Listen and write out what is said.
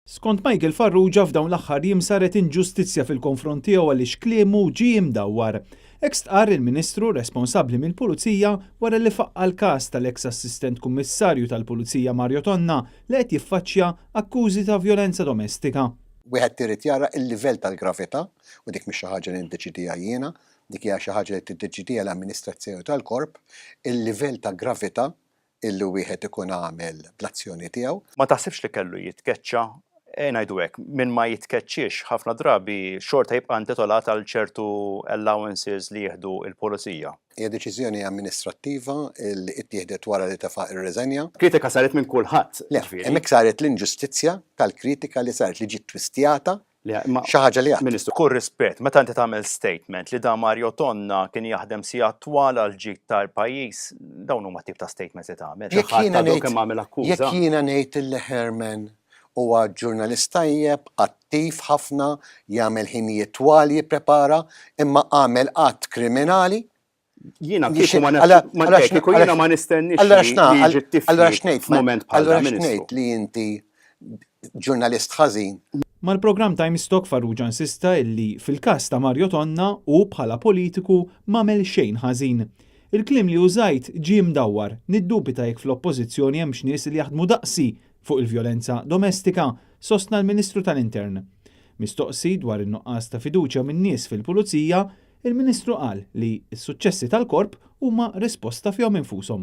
Skont Michael Farrugia f'dawn l-aħħar jiem saret inġustizzja fil-konfront tiegħu għaliex kliemu ġie mdawwar. Hekk stqarr il-Ministru responsabbli mill-Pulizija wara li faqqa' l-każ tal-eks Assistent Kummissarju tal-Pulizija Mario Tonna li qed jiffaċċja akkużi ta' vjolenza domestika. Wieħed irid jara l-livell tal-gravità, u dik mhix xi ħaġa li niddeċidiha jiena, dik hija xi ħaġa li tiddeċidiha l-amministrazzjoni tal-korp, il-livell ta' gravità illi wieħed ikun għamel bl-azzjoni tiegħu. Ma taħsibx li kellu jitkeċċa? Ejja ngħidu hekk, min ma jitkeċċiex ħafna drabi xorta jibqa' intitolat għal ċertu allowances li jieħdu l-pulizija. Hija deċiżjoni amministrattiva li ttieħdet wara li tefa' r-riżenja. Kritika saret minn kulħadd, ġifieri. Le, hemmhekk saret l-inġustizzja tal-kritika li saret li ġiet twistjata Xi ħaġa li għad. Ministru, b'kull rispett, meta inti tagħmel statement li dan Mario Tonna kien jaħdem sigħat twal għall-ġid tal-pajjiż, dawn huma t-tip ta' statements li tagħmel. Jekk jiena ngħid, jekk jiena ngħid illi Herman huwa ġurnalist tajjeb, attiv ħafna, jagħmel ħinijiet twal jipprepara, imma għamel att kriminali, Jiena kieku ma nafx, kieku jiena ma nistennix li jiġi tifli f'mument bħal Allura x'ngħid li inti ġurnalist ħażin? Mal-programm Times Talk Farrugia insista illi fil-każ ta' Mario Tonna hu bħala politiku m'għamel xejn ħażin. Il-kliem li użajt ġie mdawwar, niddubita jekk fl-Oppożizzjoni hemmx nies li jaħdmu daqsi fuq il-vjolenza domestika, sostna l-Ministru tal-Intern. Mistoqsi dwar in-nuqqas ta' fiduċja min-nies fil-Pulizija, Il-Ministru qal li s-suċċessi tal-Korp huma risposta fihom infushom.